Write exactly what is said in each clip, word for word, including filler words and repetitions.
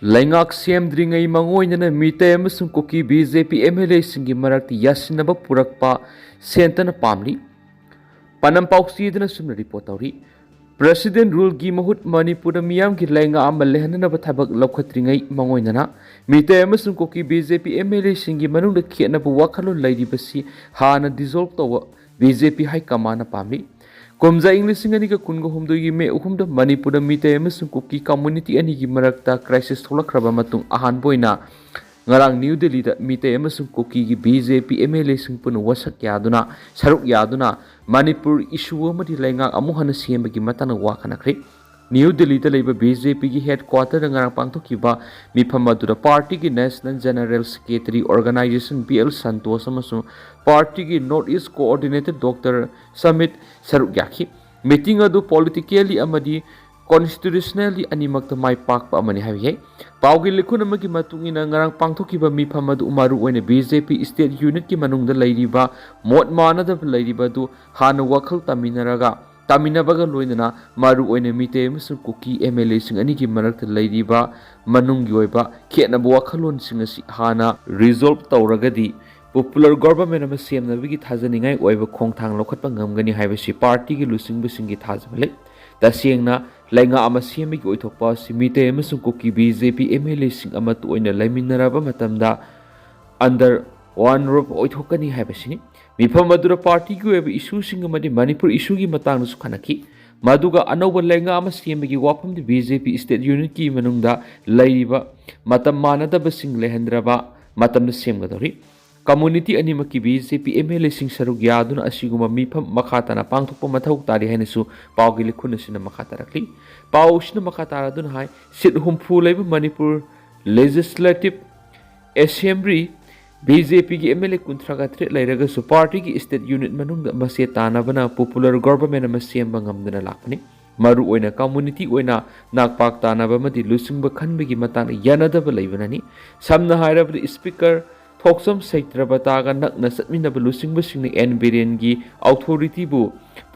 ꯂꯩꯉꯥꯛ ꯁꯦꯝꯗ꯭ꯔꯤꯉꯩ ꯃꯉꯣꯏꯅꯅ ꯃꯤꯇꯩ ꯑꯃꯁꯨꯡ Kuki B J P M L ꯑꯦꯁꯤꯡꯒꯤ ꯃꯔꯛꯇ ꯌꯥꯁꯤꯟꯅꯕ ꯄꯨꯔꯛꯄ ꯁꯦꯟꯇꯅ ꯄꯥꯝꯂꯤ꯫ ꯄꯥꯟꯅꯝ ꯄꯥꯎꯆꯦꯗꯅ ꯁꯨꯝꯅ ꯔꯤꯄꯣꯔꯠ ꯇꯧꯔꯤ꯫ ꯄ꯭ꯔꯦꯁꯤꯗꯦꯟ ꯔꯨꯜꯒꯤ ꯃꯍꯨꯠ ꯃꯅꯤꯄꯨꯔꯗ ꯃꯤꯌꯥꯝꯒꯤ ꯂꯩꯉꯥꯛ ꯑꯃ ꯂꯩꯍꯟꯅꯅꯕ ꯊꯕꯛ ꯂꯧꯈꯠꯇ꯭ꯔꯤꯉꯩ ꯃꯉꯣꯏꯅꯅ ꯃꯤꯇꯩ ꯑꯃꯁꯨꯡ Kuki B J P M L ꯑꯦꯁꯤꯡꯒꯤ ꯃꯅꯨꯡꯗ ꯈꯦꯠꯅꯕ ꯋꯥꯈꯜꯂꯣꯟ ꯂꯩꯔꯤꯕꯁꯤ ꯍꯥꯟꯅ ꯗꯤꯖꯣꯜꯕ ꯇꯧꯕ ꯕꯤ ꯖꯦ ꯄꯤ ꯍꯥꯏ ꯀꯃꯥꯟꯅ ꯄꯥꯝꯂꯤ꯫ ꯀꯨꯝꯖꯥ ꯏꯪ ꯂꯤꯁꯤꯡ ꯑꯅꯤꯒ ꯀꯨꯟꯒ ꯍꯨꯝꯗꯣꯏꯒꯤ ꯃꯦ ꯑꯍꯨꯝꯗ ꯃꯅꯤꯄꯨꯔꯗ ꯃꯤꯇꯩ ꯑꯃꯁꯨꯡ ꯀꯨꯀꯤ ꯀꯝꯃꯨꯅꯤꯇꯤ ꯑꯅꯤꯒꯤ ꯃꯔꯛꯇ ꯀ꯭ꯔꯥꯏꯁꯤꯁ ꯊꯣꯛꯂꯛꯈ꯭ꯔꯕ ꯃꯇꯨꯡ ꯑꯍꯥꯟꯕ ꯑꯣꯏꯅ ꯉꯔꯥꯡ ꯅ꯭ꯌꯨ ꯗꯦꯜꯂꯤꯗ ꯃꯤꯇꯩ ꯑꯃꯁꯨꯡ ꯀꯨꯀꯤꯒꯤ B J P M L ꯑꯦꯁꯤꯡ ꯄꯨꯟꯅ ꯋꯥꯁꯛ ꯌꯥꯗꯨꯅ, ꯁꯔꯨꯛ ꯌꯥꯗꯨꯅ ꯃꯅꯤꯄꯨꯔ ꯏꯁꯨ ꯑꯃꯗꯤ ꯂꯩꯉꯥꯛ ꯑꯃꯨꯛ ꯍꯟꯅ ꯁꯦꯝꯕꯒꯤ ꯃꯇꯥꯡꯗ ꯋꯥ ꯈꯟꯅꯈ꯭ꯔꯦ꯫ ꯅ꯭ꯌꯨ ꯗꯦꯜꯂꯤꯗ ꯂꯩꯕ ꯕꯤ ꯖꯦ ꯄꯤꯒꯤ ꯍꯦꯗ ꯀ꯭ꯋꯥꯇꯔꯗ ꯉꯔꯥꯡ ꯄꯥꯡꯊꯣꯛꯈꯤꯕ ꯃꯤꯐꯝ ꯑꯗꯨꯗ ꯄꯥꯔꯇꯤꯒꯤ national general secretary organisation B L Santosh ꯑꯃꯁꯨꯡ ꯄꯥꯔꯇꯤꯒꯤ north east coordinator doctor Sambit ꯁꯔꯨꯛ ꯌꯥꯈꯤ꯫ ꯃꯤꯇꯤꯡ ꯑꯗꯨ ꯄꯣꯂꯤꯇꯤꯀꯦꯜꯂꯤ ꯑꯃꯗꯤ ꯀꯣꯟꯁꯇꯤꯇ꯭ꯌꯨꯁꯅꯦꯜꯂꯤ ꯑꯅꯤꯃꯛꯇ ꯃꯥꯏ ꯄꯥꯛꯄ ꯑꯃꯅꯤ ꯍꯥꯏꯕ ꯌꯥꯏ꯫ ꯄꯥꯎꯒꯤ ꯂꯤꯈꯨꯟ ꯑꯃꯒꯤ ꯃꯇꯨꯡ ꯏꯟꯅ ꯉꯔꯥꯡ ꯄꯥꯡꯊꯣꯛꯈꯤꯕ ꯃꯤꯐꯝ ꯑꯗꯨ ꯃꯔꯨꯑꯣꯏꯅ ꯕꯤ ꯖꯦ ꯄꯤ ꯁ꯭ꯇꯦꯠ ꯌꯨꯅꯤꯠꯀꯤ ꯃꯅꯨꯡꯗ ꯂꯩꯔꯤꯕ ꯃꯣꯠ ꯃꯥꯟꯅꯗꯕ ꯂꯩꯔꯤꯕ ꯑꯗꯨ ꯍꯥꯟꯅ ꯋꯥꯈꯜ ꯇꯥꯃꯤꯟꯅꯔꯒ ꯇꯥꯃꯤꯟꯅꯕꯒ ꯂꯣꯏꯅꯅ ꯃꯔꯨꯑꯣꯏꯅ ꯃꯤꯇꯩ ꯑꯃꯁꯨꯡ ꯀꯨꯀꯤ ꯑꯦꯝ ꯑꯦꯜ ꯑꯦꯁꯤꯡ ꯑꯅꯤꯒꯤ ꯃꯔꯛꯇ ꯂꯩꯔꯤꯕ ꯃꯅꯨꯡꯒꯤ ꯑꯣꯏꯕ ꯈꯦꯠꯅꯕ ꯋꯥꯈꯜꯂꯣꯟꯁꯤꯡ ꯑꯁꯤ ꯍꯥꯟꯅ ꯔꯤꯖꯣꯜꯕ ꯇꯧꯔꯒꯗꯤ ꯄꯣꯄꯨꯂꯔ ꯒꯣꯚꯔꯟꯃꯦꯟ ꯑꯃ ꯁꯦꯝꯅꯕꯒꯤ ꯊꯥꯖꯅꯤꯡꯉꯥꯏ ꯑꯣꯏꯕ ꯈꯣꯡꯊꯥꯡ ꯂꯧꯈꯠꯄ ꯉꯝꯒꯅꯤ ꯍꯥꯏꯕꯁꯤ ꯄꯥꯔꯇꯤꯒꯤ ꯂꯨꯆꯤꯡꯕꯁꯤꯡꯒꯤ ꯊꯥꯖꯕ ꯂꯩ꯫ ꯇꯁꯦꯡꯅ ꯂꯩꯉꯥꯛ ꯑꯃ ꯁꯦꯝꯕꯒꯤ ꯑꯣꯏꯊꯣꯛꯄ ꯑꯁꯤ ꯃꯤꯇꯩ ꯑꯃꯁꯨꯡ Kuki B J P M L ꯑꯦꯁꯤꯡ ꯑꯃꯠꯇ ꯑꯣꯏꯅ ꯂꯩꯃꯤꯟꯅꯔꯕ ꯃꯇꯝꯗ under one roof ꯑꯣꯏꯊꯣꯛꯀꯅꯤ ꯍꯥꯏꯕꯁꯤꯅꯤ꯫ ꯃꯤꯐꯝ ꯑꯗꯨꯗ ꯄꯥꯔꯇꯤꯒꯤ ꯑꯣꯏꯕ ꯏꯁꯨꯁꯤꯡ ꯑꯃꯗꯤ ꯃꯅꯤꯄꯨꯔ ꯏꯁꯨꯒꯤ ꯃꯇꯥꯡꯗꯁꯨ ꯈꯟꯅꯈꯤ꯫ ꯃꯗꯨꯒ ꯑꯅꯧꯕ ꯂꯩꯉꯥꯛ ꯑꯃ ꯁꯦꯝꯕꯒꯤ ꯋꯥꯐꯝꯗꯤ ꯕꯤ ꯖꯦ ꯄꯤ ꯁ꯭ꯇꯦꯠ ꯌꯨꯅꯤꯠꯀꯤ ꯃꯅꯨꯡꯗ ꯂꯩꯔꯤꯕ ꯃꯇꯝ ꯃꯥꯟꯅꯗꯕꯁꯤꯡ ꯂꯩꯍꯟꯗ꯭ꯔꯕ ꯃꯇꯝꯗ ꯁꯦꯝꯒꯗꯧꯔꯤ꯫ ꯀꯝꯃꯨꯅꯤꯇꯤ ꯑꯅꯤꯃꯛꯀꯤ B J P M L ꯑꯦꯁꯤꯡ ꯁꯔꯨꯛ ꯌꯥꯗꯨꯅ ꯑꯁꯤꯒꯨꯝꯕ ꯃꯤꯐꯝ ꯃꯈꯥ ꯇꯥꯅ ꯄꯥꯡꯊꯣꯛꯄ ꯃꯊꯧ ꯇꯥꯔꯤ ꯍꯥꯏꯅꯁꯨ ꯄꯥꯎꯒꯤ ꯂꯤꯈꯨꯟ ꯑꯁꯤꯅ ꯃꯈꯥ ꯇꯥꯔꯛꯂꯤ꯫ ꯄꯥꯎ ꯑꯁꯤꯅ ꯃꯈꯥ ꯇꯥꯔꯗꯨꯅ ꯍꯥꯏ, ꯁꯤꯠ ꯍꯨꯝꯐꯨ ꯂꯩꯕ Manipur legislative assembly B J ꯄꯤꯒꯤ ꯑꯦꯝ ꯑꯦꯜ ꯑꯦ ꯀꯨꯟꯊ꯭ꯔꯥꯒ ꯇꯔꯦꯠ ꯂꯩꯔꯒꯁꯨ ꯄꯥꯔꯇꯤꯒꯤ ꯁ꯭ꯇꯦꯠ ꯌꯨꯅꯤꯠ ꯃꯅꯨꯡꯗ ꯃꯆꯦ ꯇꯥꯟꯅꯕꯅ ꯄꯣꯄꯨꯂꯔ ꯒꯣꯚꯔꯟꯃꯦꯟ ꯑꯃ ꯁꯦꯝꯕ ꯉꯝꯗꯅ ꯂꯥꯛꯄꯅꯤ꯫ ꯃꯔꯨꯑꯣꯏꯅ ꯀꯝꯃꯨꯅꯤꯇꯤ ꯑꯣꯏꯅ ꯅꯥꯛꯄꯥꯛ ꯇꯥꯟꯅꯕ ꯑꯃꯗꯤ ꯂꯨꯆꯤꯡꯕ ꯈꯟꯕꯒꯤ ꯃꯇꯥꯡꯗ ꯌꯥꯅꯗꯕ ꯂꯩꯕꯅꯅꯤ꯫ ꯁꯝꯅ ꯍꯥꯏꯔꯕꯗ ꯁ꯭ꯄꯤꯀꯔ ꯊꯣꯛꯆꯝ ꯁꯩꯇ꯭ꯔꯕꯇꯥꯒ ꯅꯛꯅ ꯆꯠꯃꯤꯟꯅꯕ ꯂꯨꯆꯤꯡꯕꯁꯤꯡꯅ ꯑꯦꯟ ꯕꯤꯔꯦꯟꯒꯤ ꯑꯣꯊꯣꯔꯤꯇꯤꯕꯨ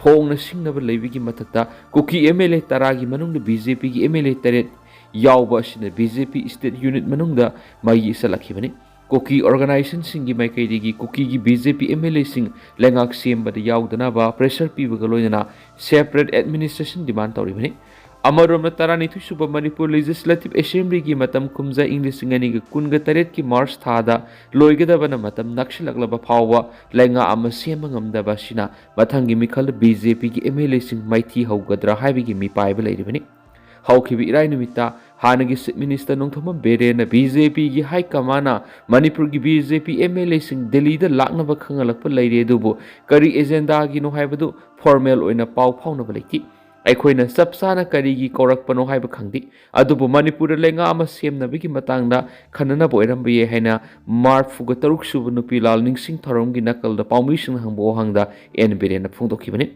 ꯐꯣꯡꯅ ꯁꯤꯡꯅꯕ ꯂꯩꯕꯒꯤ ꯃꯊꯛꯇ ꯀꯨꯀꯤ ꯑꯦꯝ ꯑꯦꯜ ꯑꯦ ꯇꯔꯥꯒꯤ ꯃꯅꯨꯡꯗ ꯕꯤ ꯖꯦ ꯄꯤꯒꯤ ꯑꯦꯝ ꯑꯦꯜ ꯑꯦ ꯇꯔꯦꯠ ꯌꯥꯎꯕ ꯑꯁꯤꯅ B J P state unit ꯃꯅꯨꯡꯗ ꯃꯩ ꯏꯁꯜꯂꯛꯈꯤꯕꯅꯤ꯫ ꯀꯨꯀꯤ organizationꯁꯤꯡꯒꯤ ꯃꯥꯏꯀꯩꯗꯒꯤ ꯀꯨꯀꯤꯒꯤ B J P M L ꯑꯦꯁꯤꯡ ꯂꯩꯉꯥꯛ ꯁꯦꯝꯕꯗ ꯌꯥꯎꯗꯅꯕ pressure ꯄꯤꯕꯒ ꯂꯣꯏꯅꯅ separate administration demand ꯇꯧꯔꯤꯕꯅꯤ꯫ ꯑꯃꯔꯣꯝꯗ, ꯇꯔꯥꯅꯤꯊꯣꯏ ꯁꯨꯕ ꯃꯅꯤꯄꯨꯔ Legislative Assemblyꯒꯤ ꯃꯇꯝ ꯀꯨꯝꯖꯥ ꯏꯪ ꯂꯤꯁꯤꯡ ꯑꯅꯤꯒ ꯀꯨꯟꯒ ꯇꯔꯦꯠꯀꯤ March ꯊꯥꯗ ꯂꯣꯏꯒꯗꯕꯅ ꯃꯇꯝ ꯅꯛꯁꯤꯜꯂꯛꯂꯕ ꯐꯥꯎꯕ ꯂꯩꯉꯥꯛ ꯑꯃ ꯁꯦꯝꯕ ꯉꯝꯗꯕ ꯑꯁꯤꯅ ꯃꯊꯪꯒꯤ ꯃꯤꯈꯜꯗ ꯕꯤ ꯖꯦ ꯄꯤꯒꯤ ꯑꯦꯝ ꯑꯦꯜ ꯑꯦꯁꯤꯡ ꯃꯥꯏꯊꯤ ꯍꯧꯒꯗ꯭ꯔꯥ ꯍꯥꯏꯕꯒꯤ ꯃꯤꯄꯥꯏꯕ ꯂꯩꯔꯤꯕꯅꯤ꯫ ꯍꯧꯈꯤꯕ ꯏꯔꯥꯏ ꯅꯨꯃꯤꯠꯇ ꯍꯥꯟꯅꯒꯤ Chief Minister ꯅꯣꯡꯊꯣꯝꯕꯝ ꯕꯤꯔꯦꯟꯅ ꯕꯤ ꯖꯦ ꯄꯤꯒꯤ high commandꯅ ꯃꯅꯤꯄꯨꯔꯒꯤ B J P M L ꯑꯦꯁꯤꯡ ꯗꯦꯜꯂꯤꯗ ꯂꯥꯛꯅꯕ ꯈꯪꯍꯜꯂꯛꯄ ꯂꯩꯔꯦ, ꯑꯗꯨꯕꯨ ꯀꯔꯤ agendaꯒꯤꯅꯣ ꯍꯥꯏꯕꯗꯨ formal ꯑꯣꯏꯅ ꯄꯥꯎ ꯐꯥꯎꯅꯕ ꯂꯩꯇꯦ꯫ ꯑꯩꯈꯣꯏꯅ ꯆꯞ ꯆꯥꯅ ꯀꯔꯤꯒꯤ ꯀꯧꯔꯛꯄꯅꯣ ꯍꯥꯏꯕ ꯈꯪꯗꯦ, ꯑꯗꯨꯕꯨ ꯃꯅꯤꯄꯨꯔꯗ ꯂꯩꯉꯥꯛ ꯑꯃ ꯁꯦꯝꯅꯕꯒꯤ ꯃꯇꯥꯡꯗ ꯈꯟꯅꯅꯕ ꯑꯣꯏꯔꯝꯕ ꯌꯥꯏ ꯍꯥꯏꯅ ꯃꯥꯔꯐꯨꯒ ꯇꯔꯨꯛ ꯁꯨꯕ ꯅꯨꯄꯤ ꯂꯥꯜ ꯅꯤꯡꯁꯤꯡ ꯊꯧꯔꯝꯒꯤ ꯅꯥꯀꯜꯗ ꯄꯥꯎꯃꯤꯁꯤꯡꯅ ꯍꯪꯕ ꯋꯥꯍꯪꯗ ꯑꯦꯟ ꯕꯤꯔꯦꯟꯅ ꯐꯣꯡꯗꯣꯛꯈꯤꯕꯅꯤ꯫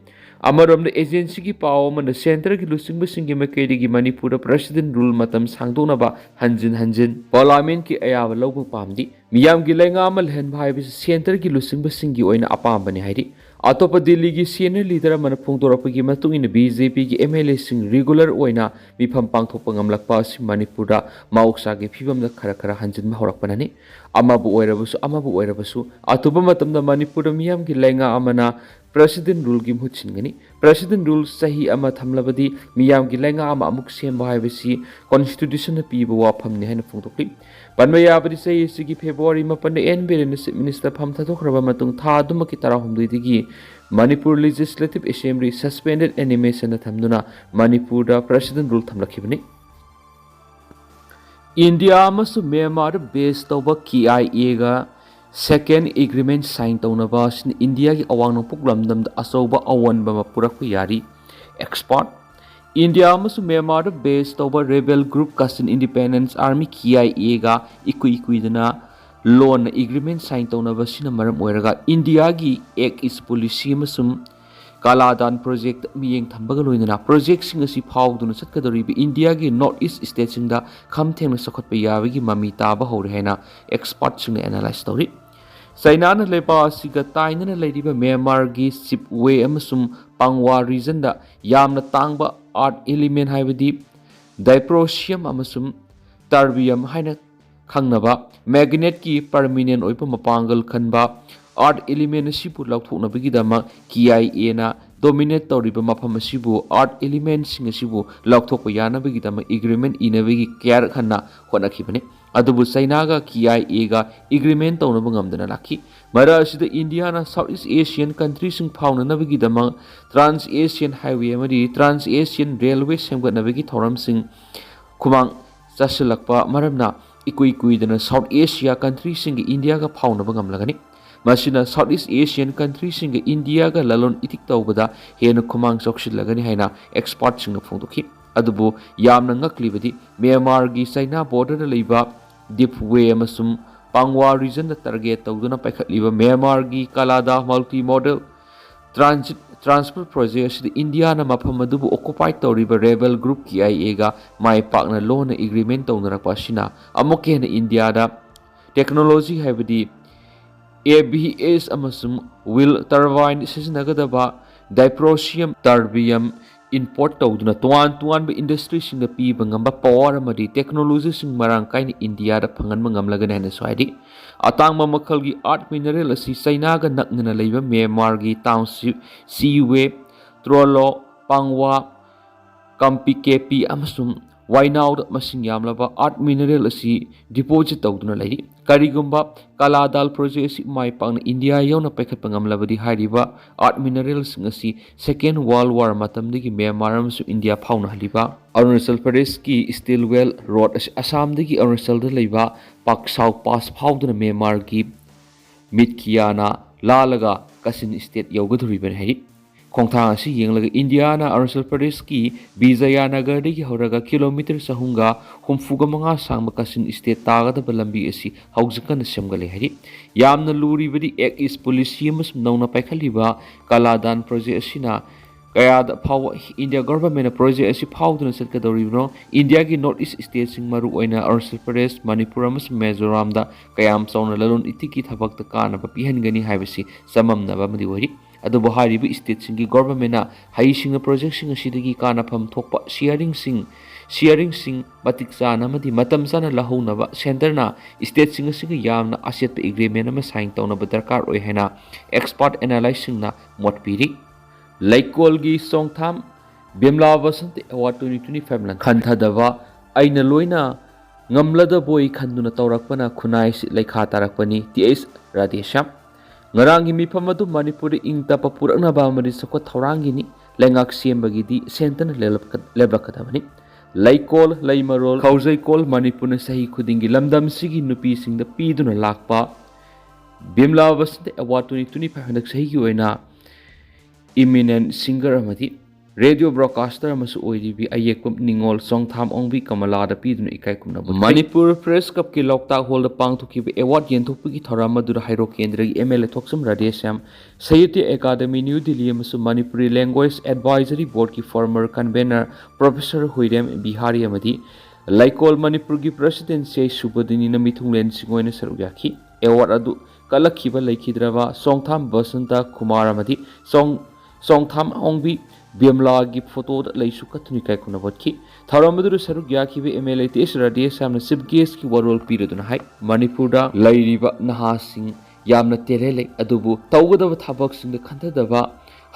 ꯑꯃꯔꯣꯝꯗ, agencyꯒꯤ ꯄꯥꯎ ꯑꯃꯅ centreꯒꯤ ꯂꯨꯆꯤꯡꯕꯁꯤꯡꯒꯤ ꯃꯥꯏꯀꯩꯗꯒꯤ ꯃꯅꯤꯄꯨꯔꯗ President Rule ꯃꯇꯝ ꯁꯥꯡꯗꯣꯛꯅꯕ ꯍꯟꯖꯤꯟ ꯍꯟꯖꯤꯟ Parliamentꯀꯤ ꯑꯌꯥꯕ ꯂꯧꯕ ꯄꯥꯝꯗꯦ꯫ ꯃꯤꯌꯥꯝꯒꯤ ꯂꯩꯉꯥꯛ ꯑꯃ ꯂꯩꯍꯟꯕ ꯍꯥꯏꯕꯁꯤ centreꯒꯤ ꯂꯨꯆꯤꯡꯕꯁꯤꯡꯒꯤ ꯑꯣꯏꯅ ꯑꯄꯥꯝꯕꯅꯤ ꯍꯥꯏꯔꯤ꯫ ꯑꯇꯣꯞꯄ ꯗꯤꯜꯂꯤꯒꯤ senior leader ꯑꯃꯅ ꯐꯣꯡꯗꯣꯔꯛꯄꯒꯤ ꯃꯇꯨꯡ ꯏꯟꯅ, ꯕꯤ ꯖꯦ ꯄꯤꯒꯤ ꯑꯦꯝ ꯑꯦꯜ ꯑꯦꯁꯤꯡ regular ꯑꯣꯏꯅ ꯃꯤꯐꯝ ꯄꯥꯡꯊꯣꯛꯄ ꯉꯝꯂꯛꯄ ꯑꯁꯤ ꯃꯅꯤꯄꯨꯔꯗ ꯃꯍꯧꯁꯥꯒꯤ ꯐꯤꯕꯝꯗ ꯈꯔ ꯈꯔ ꯍꯟꯖꯤꯟꯕ ꯍꯧꯔꯛꯄꯅꯅꯤ꯫ ꯑꯃꯕꯨ ꯑꯣꯏꯔꯕꯁꯨ, ꯑꯃꯕꯨ ꯑꯣꯏꯔꯕꯁꯨ, ꯑꯊꯨꯕ ꯃꯇꯝꯗ ꯃꯅꯤꯄꯨꯔꯗ ꯃꯤꯌꯥꯝꯒꯤ ꯂꯩꯉꯥꯛ ꯑꯃꯅ President Ruleꯒꯤ ꯃꯍꯨꯠ ꯁꯤꯟꯒꯅꯤ꯫ President Rule ꯆꯍꯤ ꯑꯃ ꯊꯝꯂꯕꯗꯤ ꯃꯤꯌꯥꯝꯒꯤ ꯂꯩꯉꯥꯛ ꯑꯃ ꯑꯃꯨꯛ ꯁꯦꯝꯕ ꯍꯥꯏꯕꯁꯤ Constitutionꯅ ꯄꯤꯕ ꯋꯥꯐꯝꯅꯤ ꯍꯥꯏꯅ ꯐꯣꯡꯗꯣꯛꯂꯤ꯫ ꯄꯟꯕ ꯌꯥꯕꯗꯤ, ꯆꯍꯤ ꯑꯁꯤꯒꯤ February ꯃꯥꯄꯟꯗ ꯑꯦꯟ ꯕꯤꯔꯦꯟꯅ Chief Minister ꯐꯝ ꯊꯥꯗꯣꯛꯈ꯭ꯔꯕ ꯃꯇꯨꯡ, ꯊꯥ ꯑꯗꯨꯃꯛꯀꯤ ꯇꯔꯥꯍꯨꯝꯗꯣꯏꯗꯒꯤ ꯃꯅꯤꯄꯨꯔ Legislative Assembly suspended animationꯗ ꯊꯝꯗꯨꯅ ꯃꯅꯤꯄꯨꯔꯗ President Rule ꯊꯝꯂꯛꯈꯤꯕꯅꯤ꯫ ꯏꯟꯗꯤꯌꯥ ꯑꯃꯁꯨꯡ ꯃ꯭ꯌꯥꯟꯃꯥꯔꯗ base ꯇꯧꯕ ꯀꯦ ꯑꯥꯏ ꯑꯦꯒ second agreement sign ꯇꯧꯅꯕ ꯑꯁꯤꯅ ꯏꯟꯗꯤꯌꯥꯒꯤ ꯑꯋꯥꯡ ꯅꯣꯡꯄꯣꯛ ꯂꯝꯗꯝꯗ ꯑꯆꯧꯕ ꯑꯑꯣꯟꯕ ꯑꯃ ꯄꯨꯔꯛꯄ ꯌꯥꯔꯤ꯫ Expert, ꯏꯟꯗꯤꯌꯥ ꯑꯃꯁꯨꯡ ꯃ꯭ꯌꯥꯟꯃꯥꯔꯗ base ꯇꯧꯕ rebel group Kachin Independence Army, ꯀꯦ ꯑꯥꯏ ꯑꯦꯒ ꯏꯀꯨꯏ ꯀꯨꯏꯗꯅ ꯂꯣꯟꯅ agreement sign ꯇꯧꯅꯕꯁꯤꯅ ꯃꯔꯝ ꯑꯣꯏꯔꯒ ꯏꯟꯗꯤꯌꯥꯒꯤ Act East policy ꯑꯃꯁꯨꯡ ꯀꯥꯂꯥꯗꯥꯟ project ꯃꯤꯠꯌꯦꯡ ꯊꯝꯕꯒ ꯂꯣꯏꯅꯅ projectꯁꯤꯡ ꯑꯁꯤ ꯐꯥꯎꯗꯨꯅ ꯆꯠꯀꯗꯧꯔꯤꯕ ꯏꯟꯗꯤꯌꯥꯒꯤ North East stateꯁꯤꯡꯗ ꯈꯝ ꯊꯦꯡꯅ ꯆꯥꯎꯈꯠꯄ ꯌꯥꯕꯒꯤ ꯃꯃꯤ ꯇꯥꯕ ꯍꯧꯔꯦ ꯍꯥꯏꯅ expertꯁꯤꯡꯅ analyse ꯇꯧꯔꯤ꯫ ꯆꯥꯏꯅꯥꯅ ꯂꯩꯕꯥꯛ ꯑꯁꯤꯒ ꯇꯥꯏꯅꯅ ꯂꯩꯔꯤꯕ ꯃ꯭ꯌꯥꯟꯃꯥꯔꯒꯤ ꯁꯤꯞꯋꯦ ꯑꯃꯁꯨꯡ ꯄꯥꯡꯋꯥ regionꯗ ꯌꯥꯝꯅ ꯇꯥꯡꯕ earth element ꯍꯥꯏꯕꯗꯤ dysprosium ꯑꯃꯁꯨꯡ terbium ꯍꯥꯏꯅ ꯈꯪꯅꯕ magnetꯀꯤ permanent ꯑꯣꯏꯕ ꯃꯄꯥꯡꯒꯜ ꯀꯟꯕ earth element ꯑꯁꯤꯕꯨ ꯂꯧꯊꯣꯛꯅꯕꯒꯤꯗꯃꯛ ꯀꯦ ꯑꯥꯏ ꯑꯦꯅ dominate ꯇꯧꯔꯤꯕ ꯃꯐꯝ ꯑꯁꯤꯕꯨ earth elementꯁꯤꯡ ꯑꯁꯤꯕꯨ ꯂꯧꯊꯣꯛꯄ ꯌꯥꯅꯕꯒꯤꯗꯃꯛ agreement ꯏꯅꯕꯒꯤ ꯀꯌꯥꯔꯛ ꯍꯟꯅ ꯍꯣꯠꯅꯈꯤꯕꯅꯤ꯫ ꯑꯗꯨꯕꯨ ꯆꯩꯅꯥꯒ ꯀꯦ ꯑꯥꯏ ꯑꯦꯒ agreement ꯇꯧꯅꯕ ꯉꯝꯗꯅ ꯂꯥꯛꯈꯤ꯫ ꯃꯔꯛ ꯑꯁꯤꯗ ꯏꯟꯗꯤꯌꯥꯅ South East Asian countryꯁꯤꯡ ꯐꯥꯎꯅꯅꯕꯒꯤꯗꯃꯛ Trans Asian Highway ꯑꯃꯗꯤ Trans Asian Railway ꯁꯦꯝꯒꯠꯅꯕꯒꯤ ꯊꯧꯔꯝꯁꯤꯡ ꯈꯨꯃꯥꯡ ꯆꯥꯁꯤꯜꯂꯛꯄ ꯃꯔꯝꯅ ꯏꯀꯨꯏ ꯀꯨꯏꯗꯅ South Asia countryꯁꯤꯡꯒ ꯏꯟꯗꯤꯌꯥꯒ ꯐꯥꯎꯅꯕ ꯉꯝꯂꯒꯅꯤ꯫ ꯃꯁꯤꯅ South East Asian countryꯁꯤꯡꯒ ꯏꯟꯗꯤꯌꯥꯒ ꯂꯂꯣꯟ ꯏꯇꯤꯛ ꯇꯧꯕꯗ ꯍꯦꯟꯅ ꯈꯨꯃꯥꯡ ꯆꯥꯎꯁꯤꯜꯂꯒꯅꯤ ꯍꯥꯏꯅ expertꯁꯤꯡꯅ ꯐꯣꯡꯗꯣꯛꯈꯤ꯫ ꯑꯗꯨꯕꯨ ꯌꯥꯝꯅ ꯉꯛꯂꯤꯕꯗꯤ ꯃ꯭ꯌꯥꯟꯃꯥꯔꯒꯤ ꯆꯩꯅꯥ borderꯗ ꯂꯩꯕ ꯗꯤꯞꯋꯦ ꯑꯃꯁꯨꯡ ꯄꯥꯡꯋꯥ regionꯗ target ꯇꯧꯗꯨꯅ ꯄꯥꯏꯈꯠꯂꯤꯕ ꯃ꯭ꯌꯥꯟꯃꯥꯔꯒꯤ ꯀꯂꯥꯗꯥ multimodal transit transport project ꯑꯁꯤꯗ ꯏꯟꯗꯤꯌꯥꯅ ꯃꯐꯝ ꯑꯗꯨꯕꯨ occupy ꯇꯧꯔꯤꯕ rebel group ꯀꯦ ꯑꯥꯏ ꯑꯦꯒ ꯃꯥꯏ ꯄꯥꯛꯅ ꯂꯣꯟꯅ agreement ꯇꯧꯅꯔꯛꯄ ꯑꯁꯤꯅ ꯑꯃꯨꯛꯀ ꯍꯦꯟꯅ ꯏꯟꯗꯤꯌꯥꯗ technology ꯍꯥꯏꯕꯗꯤ ꯑꯦ ꯚꯤ ꯑꯦꯁ ꯑꯃꯁꯨꯡ wind turbine ꯁꯤꯖꯤꯟꯅꯒꯗꯕ dysprosium terbium import ꯇꯧꯗꯨꯅ ꯇꯣꯉꯥꯟ ꯇꯣꯉꯥꯟꯕ industryꯁꯤꯡꯗ ꯄꯤꯕ ꯉꯝꯕ power ꯑꯃꯗꯤ technologyꯁꯤꯡ ꯃꯔꯥꯡ ꯀꯥꯏꯅ ꯏꯟꯗꯤꯌꯥꯗ ꯐꯪꯍꯟꯕ ꯉꯝꯂꯒꯅꯤ ꯍꯥꯏꯅꯁꯨ ꯍꯥꯏꯔꯤ꯫ ꯑꯇꯥꯡꯕ ꯃꯈꯜꯒꯤ earth mineral ꯑꯁꯤ ꯆꯩꯅꯥꯒ ꯅꯛꯅꯅ ꯂꯩꯕ ꯃ꯭ꯌꯥꯟꯃꯥꯔꯒꯤ township ꯁꯤꯋꯦ, ꯇ꯭ꯔꯣꯂꯣ, ꯄꯥꯡꯋꯥ, ꯀꯝꯄꯤꯀꯦꯄꯤ ꯑꯃꯁꯨꯡ ꯋꯥꯏꯅꯥꯎꯗ ꯃꯁꯤꯡ ꯌꯥꯝꯂꯕ earth mineral ꯑꯁꯤ deposit ꯇꯧꯗꯨꯅ ꯂꯩꯔꯤ꯫ ꯀꯔꯤꯒꯨꯝꯕ ꯀꯂꯥꯗꯥꯜ project ꯑꯁꯤ ꯃꯥꯏ ꯄꯥꯛꯅ ꯏꯟꯗꯤꯌꯥ ꯌꯧꯅ ꯄꯥꯏꯈꯠꯄ ꯉꯝꯂꯕꯗꯤ ꯍꯥꯏꯔꯤꯕ earth mineralꯁꯤꯡ ꯑꯁꯤ Second World War ꯃꯇꯝꯗꯒꯤ ꯃ꯭ꯌꯥꯟꯃꯥꯔ ꯑꯃꯁꯨꯡ ꯏꯟꯗꯤꯌꯥ ꯐꯥꯎꯅꯍꯜꯂꯤꯕ ꯑꯔꯨꯅꯥꯆꯜ ꯄ꯭ꯔꯗꯦꯁꯀꯤ steel well road ꯑꯁꯤ ꯑꯁꯥꯝꯗꯒꯤ ꯑꯔꯨꯅꯥꯆꯜꯗ ꯂꯩꯕ ꯄꯥꯛꯁꯥꯎ pass ꯐꯥꯎꯗꯨꯅ ꯃ꯭ꯌꯥꯟꯃꯥꯔꯒꯤ ꯃꯤꯠꯈꯤꯌꯥꯅ ꯂꯥꯜꯂꯒ ꯀꯆꯤꯟ state ꯌꯧꯒꯗꯧꯔꯤꯕꯅꯤ ꯍꯥꯏꯔꯤ꯫ ꯈꯣꯡꯊꯥꯡ ꯑꯁꯤ ꯌꯦꯡꯂꯒ ꯏꯟꯗꯤꯌꯥꯅ ꯑꯔꯨꯅꯥꯆꯜ ꯄ꯭ꯔꯗꯦꯁꯀꯤ ꯕꯤꯖꯌꯥꯅꯒꯔꯗꯒꯤ ꯍꯧꯔꯒ ꯀꯤꯂꯣꯃꯤꯇꯔ ꯆꯍꯨꯝꯒ ꯍꯨꯝꯐꯨꯒ ꯃꯉꯥ ꯁꯥꯡꯕ ꯀꯆꯤꯟ state ꯇꯥꯒꯗꯕ ꯂꯝꯕꯤ ꯑꯁꯤ ꯍꯧꯖꯤꯛ ꯀꯟꯅ ꯁꯦꯝꯒꯠꯂꯦ ꯍꯥꯏꯔꯤ꯫ ꯌꯥꯝꯅ ꯂꯨꯔꯤꯕꯗꯤ Act East policy ꯑꯃꯁꯨꯡ ꯅꯧꯅ ꯄꯥꯏꯈꯠꯂꯤꯕ ꯀꯂꯥꯗꯥꯟ project ꯑꯁꯤꯅ ꯀꯌꯥꯗ ꯐꯥꯎꯕ ꯏꯟꯗꯤꯌꯥ governmentꯅ project ꯑꯁꯤ ꯐꯥꯎꯗꯨꯅ ꯆꯠꯀꯗꯧꯔꯤꯕꯅꯣ? ꯏꯟꯗꯤꯌꯥꯒꯤ North East stateꯁꯤꯡ, ꯃꯔꯨꯑꯣꯏꯅ ꯑꯔꯨꯅꯥꯆꯜ ꯄ꯭ꯔꯗꯦꯁ, ꯃꯅꯤꯄꯨꯔ ꯑꯃꯁꯨꯡ ꯃꯤꯖꯣꯔꯥꯝꯗ ꯀꯌꯥꯝ ꯆꯥꯎꯅ ꯂꯂꯣꯟ ꯏꯇꯤꯛꯀꯤ ꯊꯕꯛꯇ ꯀꯥꯟꯅꯕ ꯄꯤꯍꯟꯒꯅꯤ ꯍꯥꯏꯕꯁꯤ ꯆꯃꯝꯅꯕ ꯑꯃꯗꯤ ꯑꯣꯏꯔꯤ꯫ ꯑꯗꯨꯕꯨ ꯍꯥꯏꯔꯤꯕ stateꯁꯤꯡꯒꯤ governmentꯅ ꯍꯩꯁꯤꯡꯅ projectꯁꯤꯡ ꯑꯁꯤꯗꯒꯤ ꯀꯥꯟꯅꯐꯝ ꯊꯣꯛꯄ sharingꯁꯤꯡ ꯁꯤꯌꯥꯔꯤꯡꯁꯤꯡ ꯃꯇꯤꯛ ꯆꯥꯅ ꯑꯃꯗꯤ ꯃꯇꯝ ꯆꯥꯅ ꯂꯧꯍꯧꯅꯕ ꯁꯦꯟꯇꯔꯅ ꯁ꯭ꯇꯦꯠꯁꯤꯡ ꯑꯁꯤꯒ ꯌꯥꯝꯅ ꯑꯆꯦꯠꯄ ꯑꯦꯒ꯭ꯔꯤꯃꯦꯟ ꯑꯃ ꯁꯥꯏꯟ ꯇꯧꯅꯕ ꯗꯔꯀꯥꯔ ꯑꯣꯏ ꯍꯥꯏꯅ ꯑꯦꯛꯁꯄꯥꯔꯠ ꯑꯦꯅꯥꯂꯥꯏꯁꯁꯤꯡꯅ ꯃꯣꯠ ꯄꯤꯔꯤ꯫ ꯂꯩꯀꯣꯜꯒꯤ Chongtham Bimla Basanta award twenty twenty five ꯂꯪ ꯈꯟꯊꯗꯕ ꯑꯩꯅ ꯂꯣꯏꯅ ꯉꯝꯂꯗꯕꯣꯏ ꯈꯟꯗꯨꯅ ꯇꯧꯔꯛꯄꯅ ꯈꯨꯟꯅꯥꯏꯁꯤ ꯂꯩꯈꯥ ꯇꯥꯔꯛꯄꯅꯤ꯫ T H Radheshyam. ꯉꯔꯥꯡꯒꯤ ꯃꯤꯐꯝ ꯑꯗꯨ ꯃꯅꯤꯄꯨꯔꯗ ꯏꯪ ꯇꯞꯄ ꯄꯨꯔꯛꯅꯕ ꯑꯃꯗꯤ ꯆꯥꯎꯈꯠ ꯊꯧꯔꯥꯡꯒꯤꯅꯤ꯫ ꯂꯩꯉꯥꯛ ꯁꯦꯝꯕꯒꯤꯗꯤ ꯁꯦꯟꯇꯔꯅ ꯂꯦꯞꯂꯛꯀ-, ꯂꯦꯞꯂꯛꯀꯗꯕꯅꯤ꯫ ꯂꯩꯀꯣꯜ, ꯂꯩꯃꯔꯣꯜ, ꯈꯧꯖꯩꯀꯣꯜ ꯃꯅꯤꯄꯨꯔꯅ ꯆꯍꯤ ꯈꯨꯗꯤꯡꯒꯤ ꯂꯝꯗꯝꯁꯤꯒꯤ ꯅꯨꯄꯤꯁꯤꯡꯗ ꯄꯤꯗꯨꯅ ꯂꯥꯛꯄ Bimla Basanta award twenty twenty five ꯍꯟꯗꯛ ꯆꯍꯤꯒꯤ ꯑꯣꯏꯅ ꯏꯃꯤꯅꯦꯟ ꯁꯤꯡꯒꯔ ꯑꯃꯗꯤ ꯔꯦꯗꯤꯑꯣ ꯕ꯭ꯔꯣꯗꯀꯥꯁꯇꯔ ꯑꯃꯁꯨ ꯑꯣꯏꯔꯤꯕꯤ ꯑꯌꯦꯛꯄ ꯅꯤꯉꯣꯜ ꯆꯣꯡꯊꯥꯝ ꯑꯣꯡꯕꯤ ꯀꯃꯂꯥꯗ ꯄꯤꯗꯨꯅ ꯏꯀꯥꯏ ꯈꯨꯝꯅꯕ ꯎꯠꯈꯤ꯫ ꯃꯅꯤꯄꯨꯔ ꯄ꯭ꯔꯦꯁ ꯀ꯭ꯂꯕꯀꯤ ꯂꯣꯛꯇꯥꯛ ꯍꯣꯜꯗ ꯄꯥꯡꯊꯣꯛꯈꯤꯕ ꯑꯦꯋꯥꯔꯗ ꯌꯦꯟꯊꯣꯛꯄꯒꯤ ꯊꯧꯔꯝ ꯑꯗꯨꯗ ꯍꯩꯔꯣꯛ ꯀꯦꯟꯗ꯭ꯔꯒꯤ M L A Thokchom Radheshyam, Sahitya Akademi New Delhi ꯑꯃꯁꯨꯡ ꯃꯅꯤꯄꯨꯔꯤ ꯂꯦꯡꯒ꯭ꯋꯦꯖ ꯑꯦꯗꯚꯥꯏꯖꯔꯤ ꯕꯣꯔꯗꯀꯤ former convener professor Huirem Bihari ꯑꯃꯗꯤ ꯂꯩꯀꯣꯜ ꯃꯅꯤꯄꯨꯔꯒꯤ ꯄ꯭ꯔꯁꯤꯗꯦꯟ ꯆꯦ ꯁꯨꯕꯗꯤꯅꯤꯅ ꯃꯤꯊꯨꯡꯂꯦꯟꯁꯤꯡ ꯑꯣꯏꯅ ꯁꯔꯨꯛ ꯌꯥꯈꯤ꯫ ꯑꯦꯋꯥꯔꯗ ꯑꯗꯨ ꯀꯜꯂꯛꯈꯤꯕ ꯂꯩꯈꯤꯗ꯭ꯔꯕ ꯆꯣꯡꯊꯥꯝ ꯕꯁꯟꯇ ꯀꯨꯃꯥꯔ ꯑꯃꯗꯤ ꯆꯣꯡ-, ꯆꯣꯡꯊꯥꯝ ꯑꯣꯡꯕꯤ ꯕꯤꯃꯂꯥꯒꯤ ꯐꯣꯇꯣꯗ ꯂꯩꯁꯨ ꯀꯠꯇꯨꯅ ꯏꯀꯥꯏ ꯈꯨꯝꯅꯕ ꯎꯠꯈꯤ꯫ ꯊꯧꯔꯝ ꯑꯗꯨꯗ ꯁꯔꯨꯛ ꯌꯥꯈꯤꯕ M L A T S ꯔꯥꯙꯦꯁ꯭ꯌꯥꯝꯅ ꯆꯤꯐ ꯒꯦꯁ꯭ꯠꯀꯤ ꯋꯥꯔꯣꯜ ꯄꯤꯔꯗꯨꯅ ꯍꯥꯏ, ꯃꯅꯤꯄꯨꯔꯗ ꯂꯩꯔꯤꯕ ꯅꯍꯥꯁꯤꯡ ꯌꯥꯝꯅ talent ꯂꯩ, ꯑꯗꯨꯕꯨ ꯇꯧꯒꯗꯕ ꯊꯕꯛꯁꯤꯡꯗ ꯈꯟꯊꯗꯕ,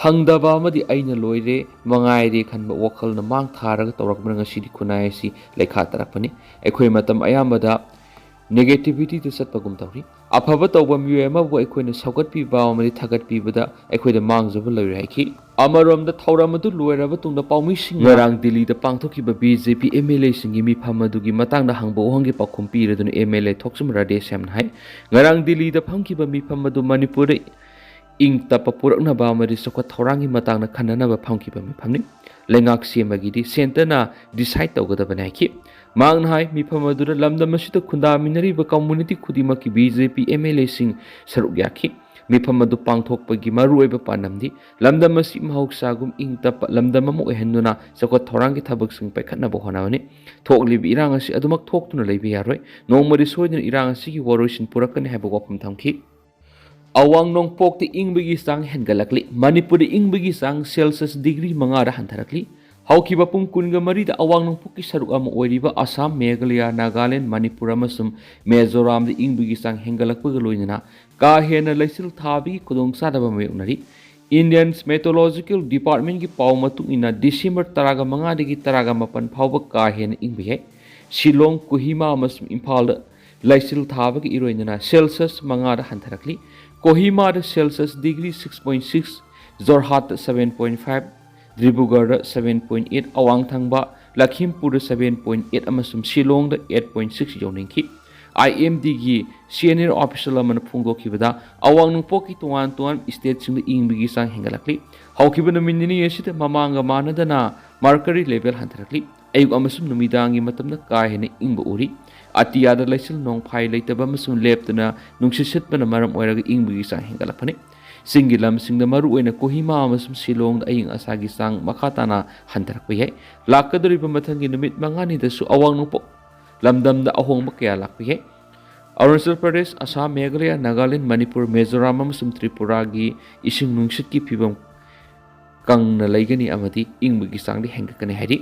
ꯍꯪꯗꯕ ꯑꯃꯗꯤ ꯑꯩꯅ ꯂꯣꯏꯔꯦ ꯃꯉꯥꯏꯔꯦ ꯈꯟꯕ ꯋꯥꯈꯜꯅ ꯃꯥꯡ ꯊꯥꯔꯒ ꯇꯧꯔꯛꯄꯅ ꯉꯁꯤꯗꯤ ꯈꯨꯟꯅꯥꯏ ꯑꯁꯤ ꯂꯩꯈꯥ ꯇꯥꯔꯛꯄꯅꯤ꯫ ꯑꯩꯈꯣꯏ ꯃꯇꯝ ꯑꯌꯥꯝꯕꯗ negativity ꯗ ꯆꯠꯄꯒꯨꯝ ꯇꯧꯔꯤ꯫ ꯑꯐꯕ ꯇꯧꯕ ꯃꯤꯑꯣꯏ ꯑꯃꯕꯨ ꯑꯩꯈꯣꯏꯅ ꯁꯧꯒꯠꯄꯤꯕ ꯑꯃꯗꯤ ꯊꯥꯒꯠꯄꯤꯕꯗ ꯑꯩꯈꯣꯏꯗ ꯃꯥꯡꯖꯕ ꯂꯩꯔꯣꯏ ꯍꯥꯏꯈꯤ꯫ ꯑꯃꯔꯣꯝꯗ ꯊꯧꯔꯝ ꯑꯗꯨ ꯂꯣꯏꯔꯕ ꯇꯨꯡꯗ ꯄꯥꯎꯃꯤꯁꯤꯡꯅ ꯉꯔꯥꯡ ꯗꯤꯜꯂꯤꯗ ꯄꯥꯡꯊꯣꯛꯈꯤꯕ B J P M L ꯑꯦꯁꯤꯡꯒꯤ ꯃꯤꯐꯝ ꯑꯗꯨꯒꯤ ꯃꯇꯥꯡꯗ ꯍꯪꯕ ꯋꯥꯍꯪꯒꯤ ꯄꯥꯎꯈꯨꯝ ꯄꯤꯔꯗꯨꯅ ꯑꯦꯝ ꯑꯦꯜ ꯑꯦ ꯊꯣꯛꯆꯝ ꯔꯥꯙꯦꯁ꯭ꯌꯥꯝꯅ ꯍꯥꯏ, ꯉꯔꯥꯡ ꯗꯤꯜꯂꯤꯗ ꯐꯝꯈꯤꯕ ꯃꯤꯐꯝ ꯑꯗꯨ ꯃꯅꯤꯄꯨꯔꯗ ꯏꯪ ꯇꯞꯄ ꯄꯨꯔꯛꯅꯕ ꯑꯃꯗꯤ ꯆꯥꯎꯈꯠ ꯊꯧꯔꯥꯡꯒꯤ ꯃꯇꯥꯡꯗ ꯈꯟꯅꯅꯕ ꯐꯝꯈꯤꯕ ꯃꯤꯐꯝꯅꯤ꯫ ꯂꯩꯉꯥꯛ ꯁꯦꯝꯕꯒꯤꯗꯤ ꯁꯦꯟꯇꯔꯅ decide ꯇꯧꯒꯗꯕꯅꯤ ꯍꯥꯏꯈꯤ꯫ ꯃꯍꯥꯛꯅ ꯍꯥꯏ, ꯃꯤꯐꯝ ꯑꯗꯨꯗ ꯂꯝꯗꯝ ꯑꯁꯤꯗ ꯈꯨꯟꯗꯥꯃꯤꯟꯅꯔꯤꯕ community ꯈꯨꯗꯤꯡꯃꯛꯀꯤ B J P M L ꯑꯦꯁꯤꯡ ꯁꯔꯨꯛ ꯌꯥꯈꯤ꯫ ꯃꯤꯐꯝ ꯑꯗꯨ ꯄꯥꯡꯊꯣꯛꯄꯒꯤ ꯃꯔꯨꯑꯣꯏꯕ ꯄꯥꯟꯗꯝꯗꯤ ꯂꯝꯗꯝ ꯑꯁꯤ ꯃꯍꯧꯁꯥꯒꯨꯝ ꯏꯪ ꯇꯞꯄ ꯂꯝꯗꯝ ꯑꯃ ꯑꯣꯏꯍꯟꯗꯨꯅ ꯆꯥꯎꯈꯠ ꯊꯧꯔꯥꯡꯒꯤ ꯊꯕꯛꯁꯤꯡ ꯄꯥꯏꯈꯠꯅꯕ ꯍꯣꯠꯅꯕꯅꯤ꯫ ꯊꯣꯛꯂꯤꯕ ꯏꯔꯥꯡ ꯑꯁꯤ ꯑꯗꯨꯃꯛ ꯊꯣꯛꯇꯨꯅ ꯂꯩꯕ ꯌꯥꯔꯣꯏ꯫ ꯅꯣꯡꯃꯗꯤ ꯁꯣꯏꯗꯅ ꯏꯔꯥꯡ ꯑꯁꯤꯒꯤ ꯋꯥꯔꯣꯏꯁꯤꯟ ꯄꯨꯔꯛꯀꯅꯤ ꯍꯥꯏꯕ ꯋꯥꯐꯝ ꯊꯝꯈꯤ꯫ ꯑꯋꯥꯡ ꯅꯣꯡꯄꯣꯛꯇ ꯏꯪꯕꯒꯤ ꯆꯥꯡ ꯍꯦꯟꯒꯠꯂꯛꯂꯤ꯫ ꯃꯅꯤꯄꯨꯔꯗ ꯏꯪꯕꯒꯤ ꯆꯥꯡ ꯁꯦꯜꯁꯤꯌꯁ ꯗꯤꯒ꯭ꯔꯤ ꯃꯉꯥꯗ ꯍꯟꯊꯔꯛꯂꯤ꯫ ꯍꯧꯈꯤꯕ ꯄꯨꯡ ꯀꯨꯟꯒ ꯃꯔꯤꯗ ꯑꯋꯥꯡ ꯅꯣꯡꯄꯣꯛꯀꯤ ꯁꯔꯨꯛ ꯑꯃ ꯑꯣꯏꯔꯤꯕ ꯑꯁꯥꯝ, ꯃꯦꯘꯥꯂꯌꯥ, ꯅꯥꯒꯥꯂꯦꯟ, ꯃꯅꯤꯄꯨꯔ ꯑꯃꯁꯨꯡ ꯃꯤꯖꯣꯔꯥꯝꯗ ꯏꯪꯕꯒꯤ ꯆꯥꯡ ꯍꯦꯟꯒꯠꯂꯛꯄꯒ ꯂꯣꯏꯅꯅ ꯀꯥ ꯍꯦꯟꯅ ꯂꯩꯆꯤꯜ ꯊꯥꯕꯒꯤ ꯈꯨꯗꯣꯡꯆꯥꯗꯕ ꯃꯥꯌꯣꯛꯅꯔꯤ꯫ Indian Meteorological Departmentꯀꯤ ꯄꯥꯎ ꯃꯇꯨꯡ ꯏꯟꯅ, ꯗꯤꯁꯦꯝꯕꯔ ꯇꯔꯥꯒ ꯃꯉꯥꯗꯒꯤ ꯇꯔꯥꯒ ꯃꯥꯄꯟ ꯐꯥꯎꯕ ꯀꯥ ꯍꯦꯟꯅ ꯏꯪꯕ ꯌꯥꯏ꯫ ꯁꯤꯂꯣꯡ, ꯀꯣꯍꯤꯃꯥ ꯑꯃꯁꯨꯡ ꯏꯝꯐꯥꯜꯗ ꯂꯩꯆꯤꯜ ꯊꯥꯕꯒꯤ ꯏꯔꯣꯏꯅꯅ ꯁꯦꯜꯁꯤꯌꯁ ꯃꯉꯥꯗ ꯍꯟꯊꯔꯛꯂꯤ꯫ ꯀꯣꯍꯤꯃꯥꯗ celsius degree six point six, ꯖꯣꯔꯍꯥꯠꯇ seven point five, ꯗꯤꯕ꯭ꯔꯨꯒꯔꯗ seven point eight, ꯑꯋꯥꯡ ꯊꯪꯕ ꯂꯈꯤꯝꯄꯨꯔꯗ seven point eight ꯑꯃꯁꯨꯡ ꯁꯤꯂꯣꯡꯗ eight point six ꯌꯧꯅꯤꯡꯈꯤ꯫ IMDꯒꯤ senior official ꯑꯃꯅ ꯐꯣꯡꯗꯣꯛꯈꯤꯕꯗ, ꯑꯋꯥꯡ ꯅꯣꯡꯄꯣꯛꯀꯤ ꯇꯣꯉꯥꯟ ꯇꯣꯉꯥꯟꯕ stateꯁꯤꯡꯗ ꯏꯪꯕꯒꯤ ꯆꯥꯡ ꯍꯦꯟꯒꯠꯂꯛꯂꯤ꯫ ꯍꯧꯈꯤꯕ ꯅꯨꯃꯤꯠ ꯅꯤꯅꯤ ꯑꯁꯤꯗ ꯃꯃꯥꯡꯒ ꯃꯥꯟꯅꯗꯅ mercury level ꯍꯟꯊꯔꯛꯂꯤ꯫ ꯑꯌꯨꯛ ꯑꯃꯁꯨꯡ ꯅꯨꯃꯤꯗꯥꯡꯒꯤ ꯃꯇꯝꯗ ꯀꯥ ꯍꯦꯟꯅ ꯏꯪꯕ ꯎꯔꯤ꯫ ꯑꯇꯤꯌꯥꯗ ꯂꯩꯆꯤꯜ ꯅꯣꯡꯐꯥꯏ ꯂꯩꯇꯕ ꯑꯃꯁꯨꯡ ꯂꯦꯞꯇꯅ ꯅꯨꯡꯁꯤꯠ ꯁꯤꯠꯄꯅ ꯃꯔꯝ ꯑꯣꯏꯔꯒ ꯏꯪꯕꯒꯤ ꯆꯥꯡ ꯍꯦꯟꯒꯠꯂꯛꯄꯅꯤ꯫ ꯆꯤꯡꯒꯤ ꯂꯝꯁꯤꯡꯗ, ꯃꯔꯨꯑꯣꯏꯅ ꯀꯣꯍꯤꯃꯥ ꯑꯃꯁꯨꯡ ꯁꯤꯂꯣꯡꯗ, ꯑꯏꯪ ꯑꯁꯥꯒꯤ ꯆꯥꯡ ꯃꯈꯥ ꯇꯥꯅ ꯍꯟꯊꯔꯛꯄ ꯌꯥꯏ꯫ ꯂꯥꯛꯀꯗꯧꯔꯤꯕ ꯃꯊꯪꯒꯤ ꯅꯨꯃꯤꯠ ꯃꯉꯥꯅꯤꯗꯁꯨ ꯑꯋꯥꯡ ꯅꯣꯡꯄꯣꯛ ꯂꯝꯗꯝꯗ ꯑꯍꯣꯡꯕ ꯀꯌꯥ ꯂꯥꯛꯄ ꯌꯥꯏ꯫ ꯑꯔꯨꯅꯥꯆꯜ ꯄ꯭ꯔꯗꯦꯁ, ꯑꯁꯥꯝ, ꯃꯦꯘꯥꯂꯌꯥ, ꯅꯥꯒꯥꯂꯦꯟ, ꯃꯅꯤꯄꯨꯔ, ꯃꯤꯖꯣꯔꯥꯝ ꯑꯃꯁꯨꯡ ꯇ꯭ꯔꯤꯄꯨꯔꯥꯒꯤ ꯏꯁꯤꯡ ꯅꯨꯡꯁꯤꯠꯀꯤ ꯐꯤꯕꯝ ꯀꯪꯅ ꯂꯩꯒꯅꯤ ꯑꯃꯗꯤ ꯏꯪꯕꯒꯤ ꯆꯥꯡꯗꯤ ꯍꯦꯟꯒꯠꯀꯅꯤ ꯍꯥꯏꯔꯤ꯫